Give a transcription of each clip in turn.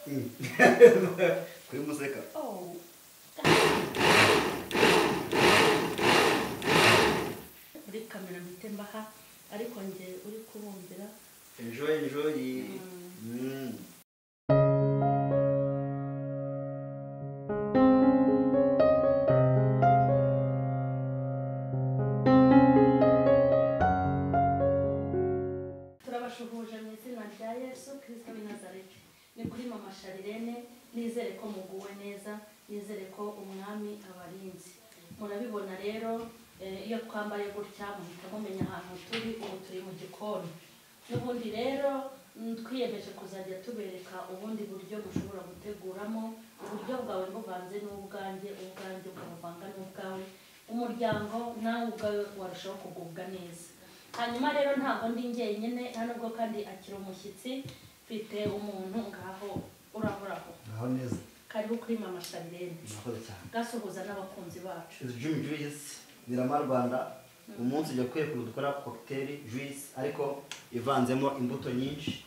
Kuri museka. Oh. Muri kamera mpite mbaha ariko nge uri kubumvira. Enjoy enjoy. Turabashuhuje mu izina rya Yesu Kristo w'i Nazareti. Ni kuri Mama Charlene, nizere ko muguwe neza, nizere ko umwami abarinzi. Murabibona rero iyo twambaye gutya muhita mumenya ahantu turi, ubu turi mu gikoni. N'ubundi rero twiyemeje kuzajya tubereka ubundi buryo mushobora guteguramo, uburyo bwawe buvanze n'ubwanjye, ubwanjye ukabuvanga n'ubwawe, umuryango nawe ubwawe warushaho kugubwa neza. Hanyuma rero ntabwo ndi njyenyine hano ubwo kandi akiri umushyitsi, mfite umuntu ngaho urahoraho. Ngaho neza. Karibu kuri Mama Charlene. Murakoze cyane. Gasuhuza n'abakunzi bacu. Jimmy Juice Birama Rwanda. Umunsi ujya kwiye dukora cocktail juice ariko ivanzemo imbuto nyinshi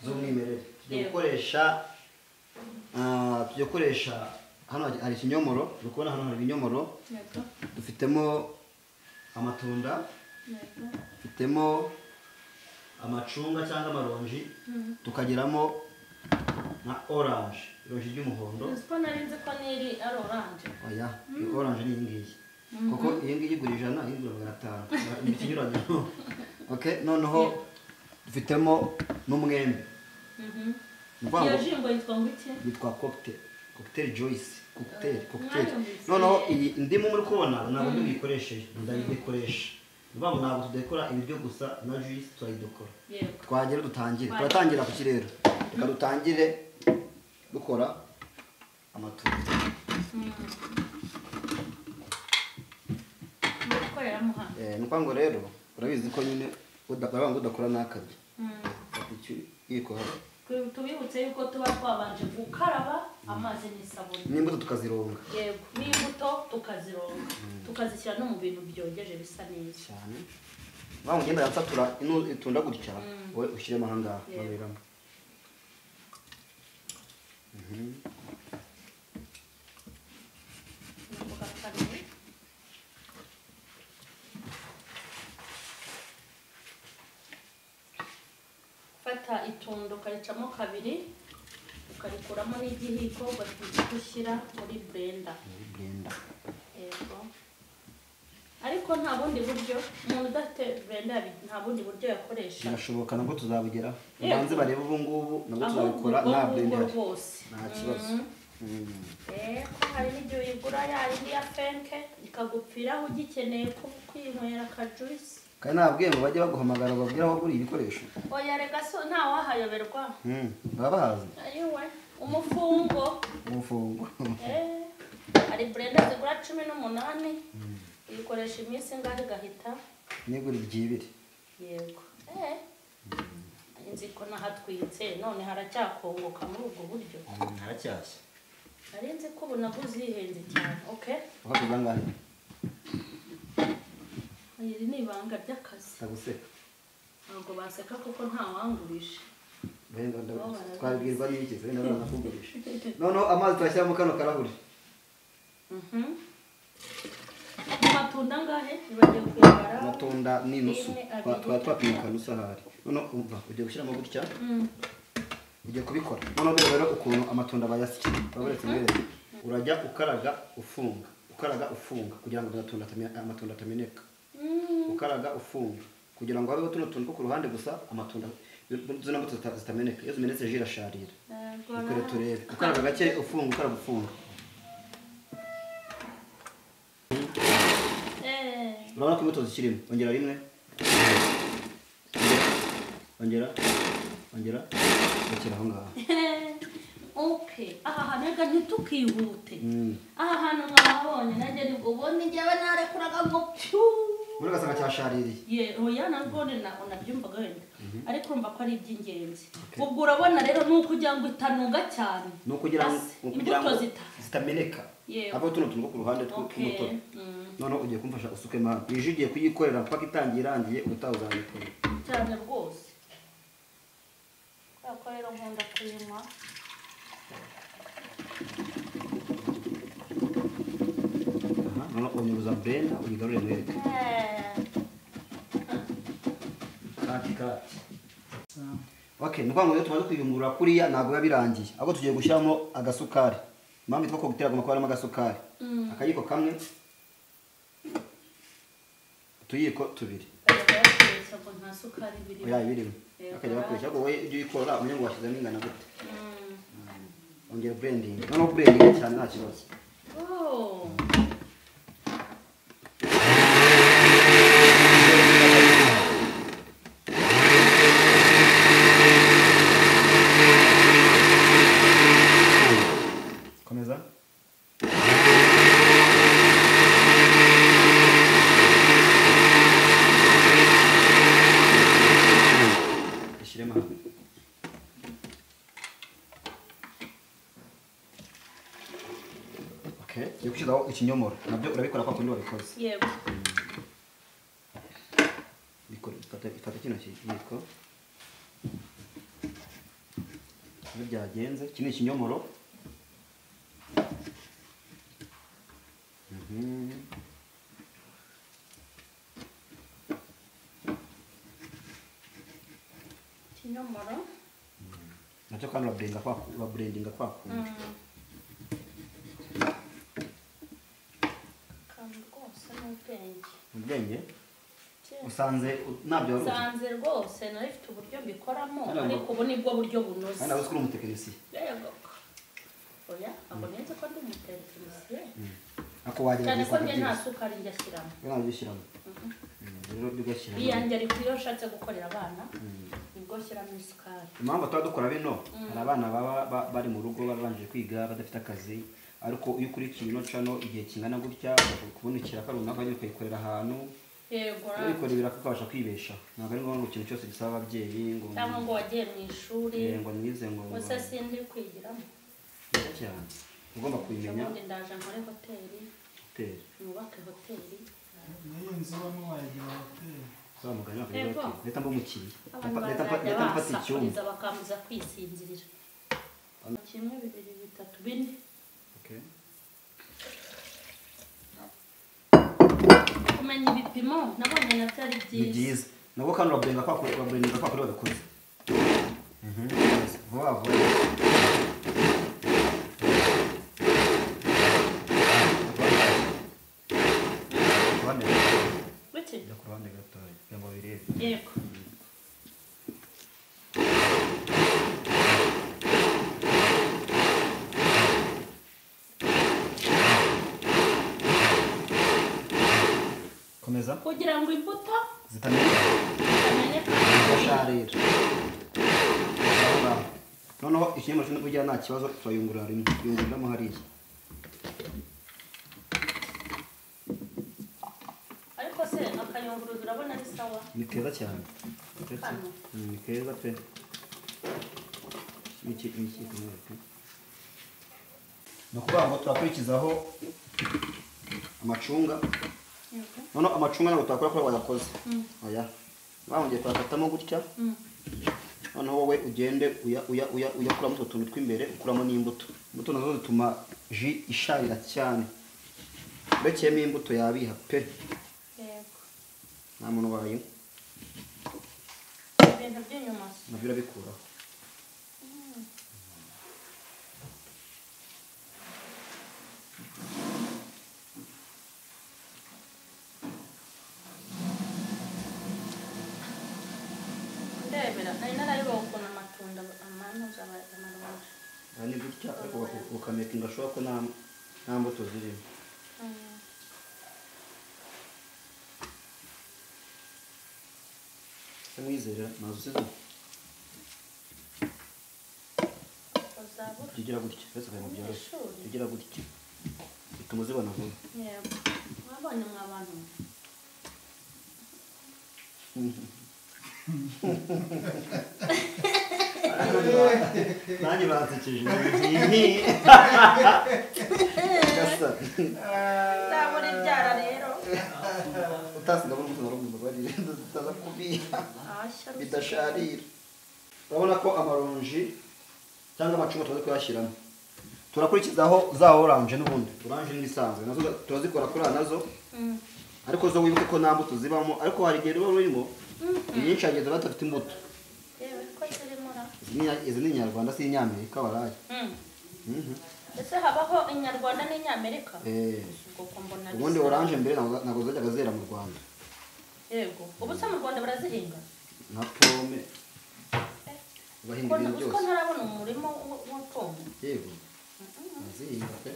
z'umwimerere. Tugiye gukoresha hano hari ikinyomoro, uri kubona hano hari ibinyomoro. Dufitemo amatunda, dufitemo amacunga cyangwa amaronji, tukagiramo na orange, ironji ry'umuhondo. Uziko narinze ko niri ari orange. Oya, orange ni iyi ngiyi. Kuko iyi ngiyi igura 100, iyi igura 500. Ni ikinyuranyo. Okay, noneho dufitemo n'umwembe. Iyo jimbo yitwa ngo iki? Yitwa cocktail, cocktail juice, cocktail. Noneho iyi ndimu muri kubona ntabwo ndibikoresheje, ndayikoresha. Niba ntabwo tudekora ibiryo gusa na juice turayidekora. Twagera dutangire. Turatangira ku kirero. Reka dutangire dukora amatunda. Ni ngo rero urabizi ko nyine udakora ngo udakora nakabye. Icyo hano. Tubibutse yuko tuba twabanje gukaraba amazi n'isabune. N'imbuto tukazironga. Yego, n'imbuto tukazironga. Tukazishyira no mu bintu byogeje bisa neza. Cyane. Wa ngenda yasatura ino itunda gutya, wowe ushyiremo aha ngaha, baberamo. Fata itundo ukaricamo kabiri, ukarikuramo n'igihiko ugashyira muri blender. Yego. Ariko nta bundi buryo umuntu udafite blender nta bundi buryo yakoresha. Birashoboka nabwo tuzabigera. Banze barebe ubu ngubu nabwo tuzabikora nta blender. Nta kibazo. Ko hari n'igihe uyigura ya yindi ya fenke ikagupfiraho ugikeneye ko kwinywera ka juice. Kandi nabwiye ngo bajye baguhamagara babwira aho ugura ibikoresho. Oya rega so nta wahayoberwa. Baba bahazi. Ayiwe umufungo. Umufungo. Hari blender zigura 18. Uyikoresha iminsi ingahe gahita? Nigura ibyibiri. Yego. Inziko nahatwitse none haracyakongoka muri ubwo buryo. Haracyashye. Nari nzi ko ubu naguze ihenze cyane. Okay. Uhaguze angahe? Iri ni ibanga ry'akazi. Ndaguseka. Ntabwo baseka kuko nta wangurisha. Twabwirwa n'iki se wenda banakugurisha. Noneho amazi turashyiramo kano karahuri. Amatunda angahe? Nibagiye kuyabara. Amatunda ni nusu. Twaba twapimye kanusu ahari. Noneho umva ugiye gushyiramo gutya. Ugiye kubikora. Noneho rero ukuntu amatunda bayasya. Babaretse mbere. Urajya ukaraga ufunga. Ukaraga ufunga kugira ngo amatunda atameneka. Ukaraga ufunga kugira ngo habeho tuno tuntu ku ruhande gusa amatunda zino mbuto zitameneka. Iyo zimenetse jira sharira. Ukore turebe. Ukaraga gake ufunga, ukaraga ufunga. Urabona ko imbuto zikirimo. Ongera rimwe. Ongera. Ongera. Rekera aho ngaho. Okay. Aha hantu ntitukihute. Aha hantu mwabonye nanjye nibwo ubundi njyewe narekuraga ngo pyu. Muri gasanga cyashaririye. Ye, oya nabwo nabyumvaga wenda. Ariko urumva ko ari iby'ingenzi. Ubwo urabona rero nuko ujya ngo itanuga cyane. Nuko ugira ngo zitameneka. Abo tuno tuntu ku ruhande tw'umutobe. Noneho ugiye kumfasha usuke mana. Ije ugiye kuyikorera mpaka itangiye irangiye ubutaha uzayikora. Cyane rwose. Kubera ko rero nkunda kuyinywa. Noneho unyuza blender uyigarure mwereke. Kati kati. Okay, nuko ngo iyo tumaze kuyungurura kuriya ntabwo biba birangiye. Ahubwo tugiye gushyiramo agasukari. Impamvu yitwa cocktail agomba kuba harimo agasukari. Akayiko kamwe, utuyiko tubiri. Nta sukari birimo. Oya birimo. Akajya bakoresha ahubwo wowe ibyo uyikora umenye ngo washyizemo ingana gute. Ongera blending. Noneho blending cyane nta kibazo. Oh. Komeza. Ishyiremo hano. Okay, tugiye gushyiraho ikinyomoro. Nabyo urabikora kwa kundi wabikoze. Yego. Bikore, ifata kino kiyiko. Iyo byagenze, iki ni ikinyomoro. Ikinyomoro. Nacyo kandi urablendinga kwa kundi. Kandi rwose n'ubwenge. Ubwenge? Usanze nabyo wari uzi? Usanze rwose nari mfite uburyo mbikoramo, ariko ubu nibwo buryo bunoze. Kandi uzi ko uri umutekinisiye. Yego. Oya, ntabwo nzi ko ndi umutekinisiye. Ako wagerageza cyane ko njye nta sukari njya shyiramo. Ntabyo ushyiramo. Rero ugashyiramo. Iyanjye ariko iyo ushatse gukorera abana, nibwo shyiramo isukari. Impamvu tuba dukora bino, hari abana baba bari mu rugo barangije kwiga badafite akazi, ariko iyo ukurikiye ino cano igihe kingana gutya, kubona ikiraka runaka ukajya ukayikorera ahantu. Yego. Ariko birakufasha kwibesha. Ntabwo ari ngombwa ngo ikintu cyose gisaba ababyeyi ngo cyangwa ngo wagiye mu ishuri. Ngo nize ngo gusa sindi kwigiramo. Cyane. Ugomba kubimenya. Ubundi ndaje nkore hoteli. Hoteli. Nubake hoteli. Niyo nzu bamwe wayigira hoteli. Zamuganya bakajya hoteli. Leta mba umukiriya. Leta mfata icyumba. Bakambuza kwisinzirira. 1 2 3 4. Okay. Kumenya ibipimo nabonye nabyo ari byiza. Ni byiza. Nabwo kandi urablendinga kwa kuri wabikoze. Vuba vuba. Biki? Jya ku ruhande gatoya kugira ngo babirebe. Yego. Komeza. Kugira ngo imbuto zitameneka. Zitameneka. Noneho ikinyomoro cyo kugira nta kibazo turayungurura rimwe. Yunguriramo hariya. Ariko se akayunguruzo urabona ari sawa? Ni keza cyane. Ni keza pe. Iki kumwereka. Ni ukuvuga ngo turakurikizaho amacunga. Noneho amacunga ntabwo twakora ko wayakoze. Oya. Bamugeye twakatamo gutya. Noneho wowe ugende uyakuramo utwo tuntu tw'imbere, ukuramo n'imbuto. Imbuto nazo zituma ji isharira cyane. Urekeyemo imbuto yabiha pe. Yego. Nta muntu wayinywa. Ibintu by'inyuma. Nabyo urabikuraho. Ndebera nari narayobewe ukuntu amatunda amanuza amaronji. Ni gutya ariko ukamekinga sure ko nta mbuto zirimo. Se mwizera nazo usize. Tugira gutya bese mu byoroshye. Tugira gutya. Bituma uzibona vuba. Yego. Mwabonye mwabantu. Nanjye baransekeje. Gasa. Ntabwo ibyara rero. Utasiga muri umuntu warumva utaza kubiha. Bidasharira. Urabona ko amaronji Cyangwa amacunga tumaze kuyashyiramo. Turakurikizaho za orange n'ubundi. Orange ni isanzwe nazo turazikora kuri nazo. Ariko zo wibuke ko nta mbuto zibamo, ariko hari igihe ruba rurimo inyinshi hageze batafite imbuto. Yewe ko zirimo ra. Izi ni inyarwanda si inyamerika baraye. Ese habaho inyarwanda n'inyamerika? Ubundi orange mbere ntabwo zajyaga zera mu Rwanda. Yego. Ubu se mu Rwanda barazihinga? Na pome. Bahinga ibintu byose. Uko ntarabona umurimo wa pome. Yego. Bazihinga pe.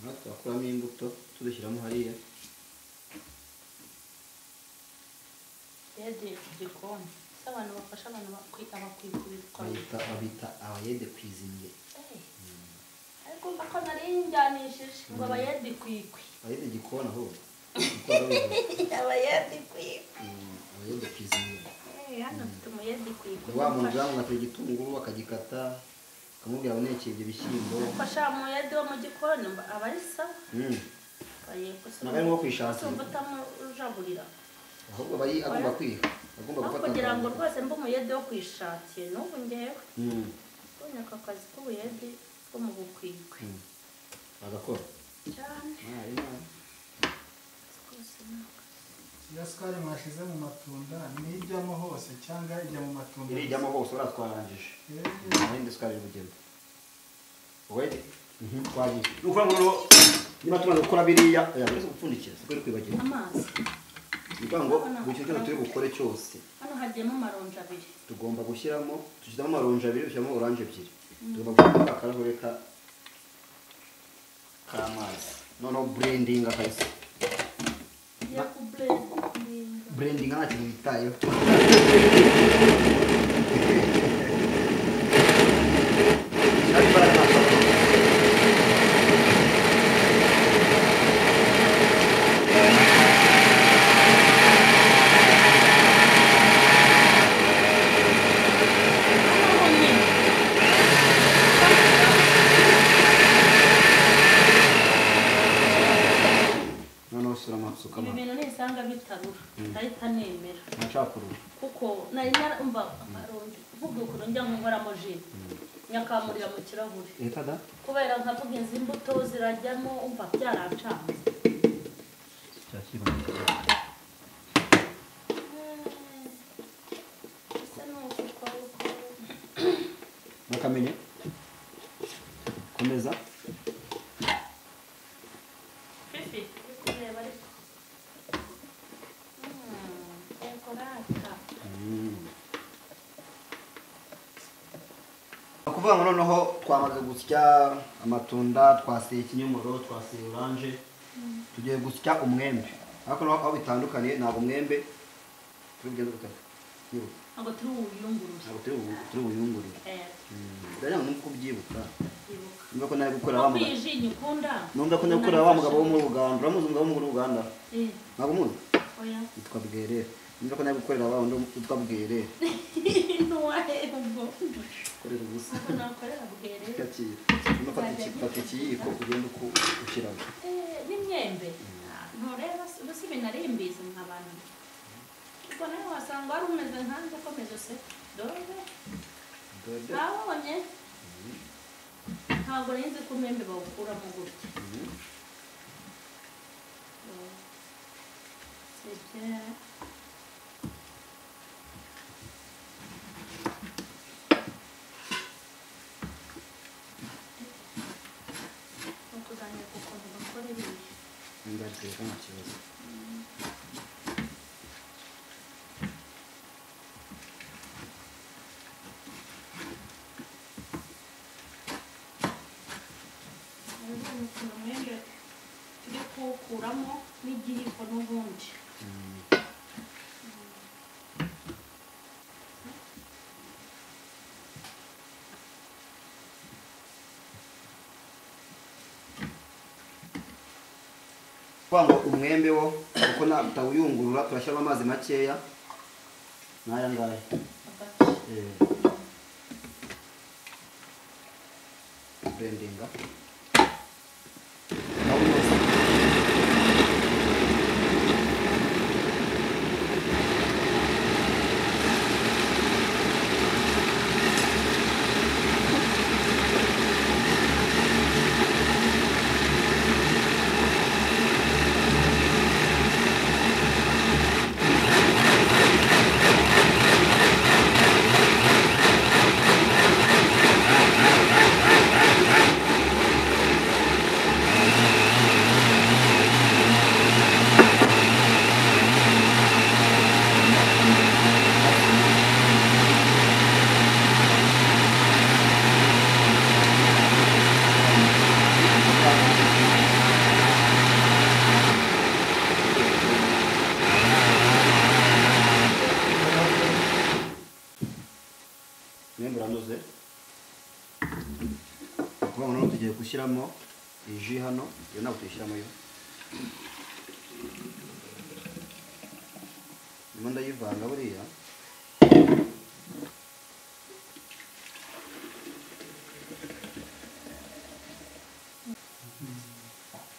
Natwe twakuramo imbuto tuzishyiramo hariya. Yede gikoni. Se abantu bafasha abantu abakwikubikwa. Babita abayede kwizimye. Ariko mba ko nari njyanishije ngo abayede kwikwi. Abayede gikoni aho. Abayede kwikwi. Abayede kwizimye. Hano mfite umuyede kwikwi. Wa muntu yamwe igitunguru akagikata akamubwira abonekeye ibyo bishyimbo. Fasha umuyede wo mu gikoni aba ari sawa. Ntabwo arimo kwishakira. Umva utamujaburira. Ahubwo bari agomba kwiha. Agomba gufata. Kugira ngo rwose mbe umuyede wo kwishakira n'ubu ngewe. Mbonye aka kazi k'ubuyede bwo mu bukwikwi. Agakora. Cyane. Ya sukari mwashize mu matunda nijyamo hose cyangwa ijya mu matunda? Irijyamo hose uratwarangije. Nindi sukari y'ubugeni. Wait. Twagiye. Nukuvuga ngo niba tumaze gukora biriya, uretse gupfundikira, siko uri kwibagira. Amazi. Nukuvuga ngo buri kintu turi bukore cyose. Hano hagiyemo amaronji abiri. Tugomba gushyiramo, dushyiramo amaronji abiri, dushyiramo orange ebyiri. Tugomba gushyiramo akarahure k'amazi. Noneho blending akayise. Blending nta kintu witayeho. Ibi bintu nisanga bitarura ndahita nemera ntacakurura kuko nari narumva amaronji mvuga ukuntu njya nkoramo ji nyakamurira mu kirahure kubera nkavuga izi mbuto zirajyamo umva byarancanze. Nakamenye komeza Fifi kureba ariko Kuvuga ngo noneho twamaze gusya amatunda, twaseye ikinyomoro, twaseye orange, tugiye gusya umwembe. Ariko aho bitandukaniye ntabwo umwembe turi bugende gutaka. Ntabwo turi buwuyungurure. Ntabwo turi buwuyungurure. Ndagira ngo nuko ubyibuka. Numva ko nari gukora wa mugabo. Numva ko nari gukora wa mugabo wo mu Uganda. Uramuzi umugabo wo mu Uganda? Ntabwo umuzi? Oya. Yitwa Bwerere. Numva ko nari gukorera wa wundi witwa Bwerere. Ntuwahe ubwo. Korera ubusa. Nakorera Bwerere. Yakira. Fata ikiyiko ugende uko ushyiramo. N'imyembe. Ntureba ubusa ibintu ari imbizi nk'abantu. Ubwo nawe wasanga wari umeze nkanjye ukomeza useka. Dore. Nabonye. Ntabwo nzi ko umwembe bawukuramo gutya. C'est bien. Nukuganira ku kuntu bakora ibintu. Ndateka nta kibazo. Umwembe turi kuwukuramo n'igihiko n'ubundi. Kuvuga ngo umwembe wo kuko utawuyungurura turashyiramo amazi makeya n'aya ngaya. Blendinga. Umwembe uranoze. Kuba noneho tugiye gushyiramo iyi ji hano, iyo ntabwo tuyishyiramo yo. Ndimo ndayivanga buriya.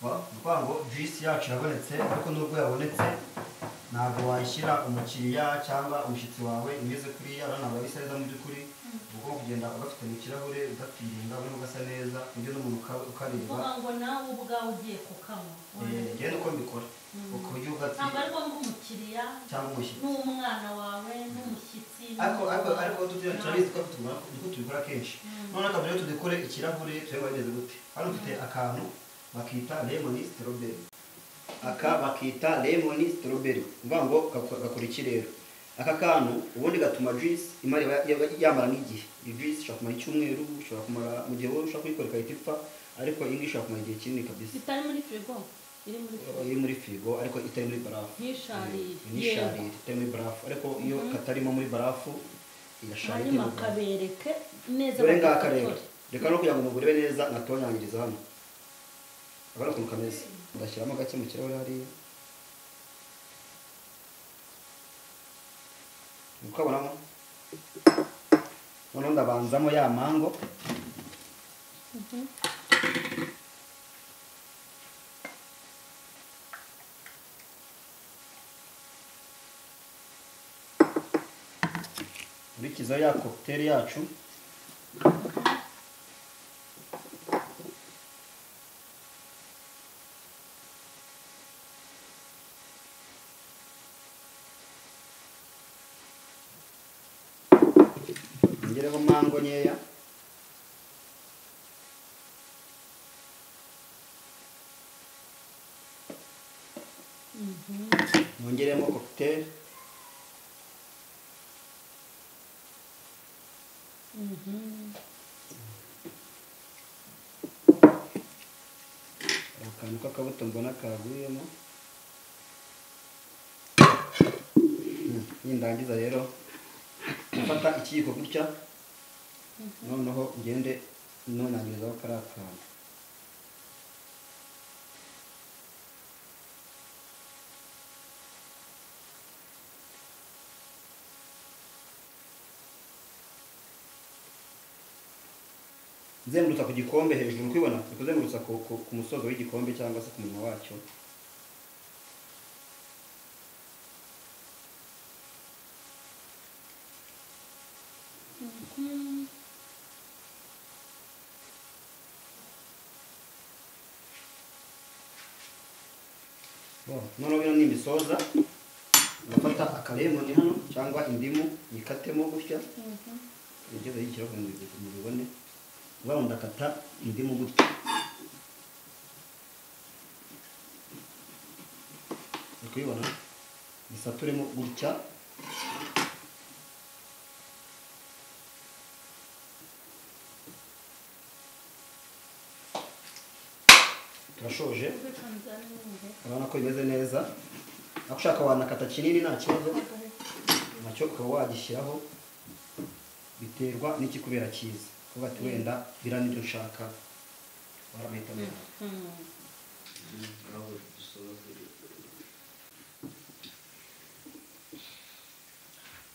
Ni ngo juice yacu yabonetse, ariko nubwo yabonetse ntabwo wayishyira umukiriya cyangwa umushyitsi wawe imeze kuriya, urabona bisa neza mu by'ukuri. Ugomba kugenda ugafite mu kirahure ugafiringa urimo ugasa neza, ujye n'umuntu ukareba. Uvuga ngo nawe ubwawe ugiye kukanywa. Njyewe nuko mbikora. Uburyo ugati. Ntabwo ari ngombwa umukiriya cyangwa umushyitsi. N'umwana wawe n'umushyitsi. Ariko turabizi ko tubikora kenshi. Noneho reka rero tudekore ikirahure turebe bimeze gute. Hano mfite akantu bakita lemon strawberry. Aka bakita lemon strawberry. Mvuga ngo gakora iki rero? Aka kantu ubundi gatuma juice imara yamara nk'igihe. Juice ishobora kumara icyumweru, ishobora kumara mu gihe wowe ushaka kuyikora ikahita ipfa, ariko iyi ngiyi ishobora kumara igihe kinini kabisa. Itari muri frigo? Iri muri frigo. Iri muri frigo ariko itari muri barafu. Ntisharire. Itari muri barafu, ariko iyo katarimo muri barafu irasharira. Hanyuma kabereke neza. Dore ngaka rero. Reka no kugira ngo mugurebe neza natonyangiriza hano. Abana ukuntu kameze. Ndashyiramo gake mu kirahure hariya. Ukabonamo? Noneho ndabanzamo ya mango. Nkurikizaho ya cocktail yacu. Ngereho mango nkeya. Nongeremo cocktail. Akantu k'akabuto mbona kaguyemo. Nindangiza rero mfata ikiyiko gutya, noneho ngende nonangirizaho kariya kantu. Nzengurutsa ku gikombe hejuru, ukibona kuzengurutsa ku musozo w'igikombe cyangwa se ku munwa wacyo. Noneho bino nimisoza ndafata akalemoni hano cyangwa indimu nyikatemo gutya. Igeze y'ikirahure mubibone. Ubu ndakata indimu gutya. Uri kuyibona? Isaturemo gutya. Turashoje. Urabona ko bimeze neza. Ako ushaka wanakata kinini nta kibazo, nacyo ukaba wagishyiraho, biterwa n'ikikubera cyiza. Kuvuga ati wenda biriya nibyo nshaka, waramahitamo yawe.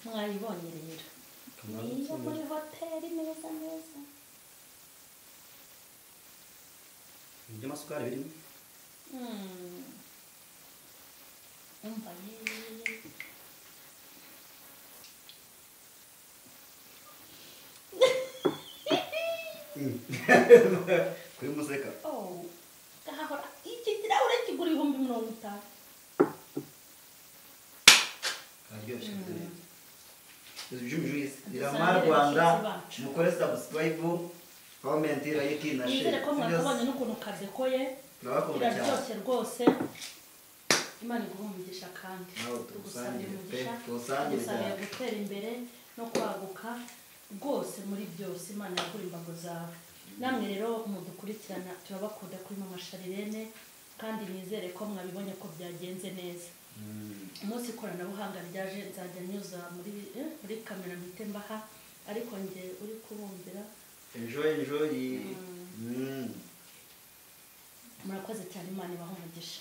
Mwayibonye rero. Niyo muri hoteli neza neza. Ibyo amasukari birimo. Umva yeee. Kuri museka. Oh, gahora iki kirahure kigura 50,000. Karyoshye neza. Juice Iramar Rwanda, mukore subscribe, comment, like na share. Nizere ko mwakabonye n'ukuntu kadekoye. Iraryoshye rwose. Imana iguhe umugisha kandi tugusabye umugisha, tugusabye gutera imbere no kwaguka rwose muri byose. Imana yagura imbago zawe. Namwe rero mudukurikirana turabakunda kuri Mama Charlene, kandi nizere ko mwabibonye ko byagenze neza. Umunsi ikoranabuhanga ryaje nzajya nyuza muri kamera mpite mbaha Ariko njye uri kubumvira. Enjoy, enjoy. Murakoze cyane, Imana ibahe umugisha.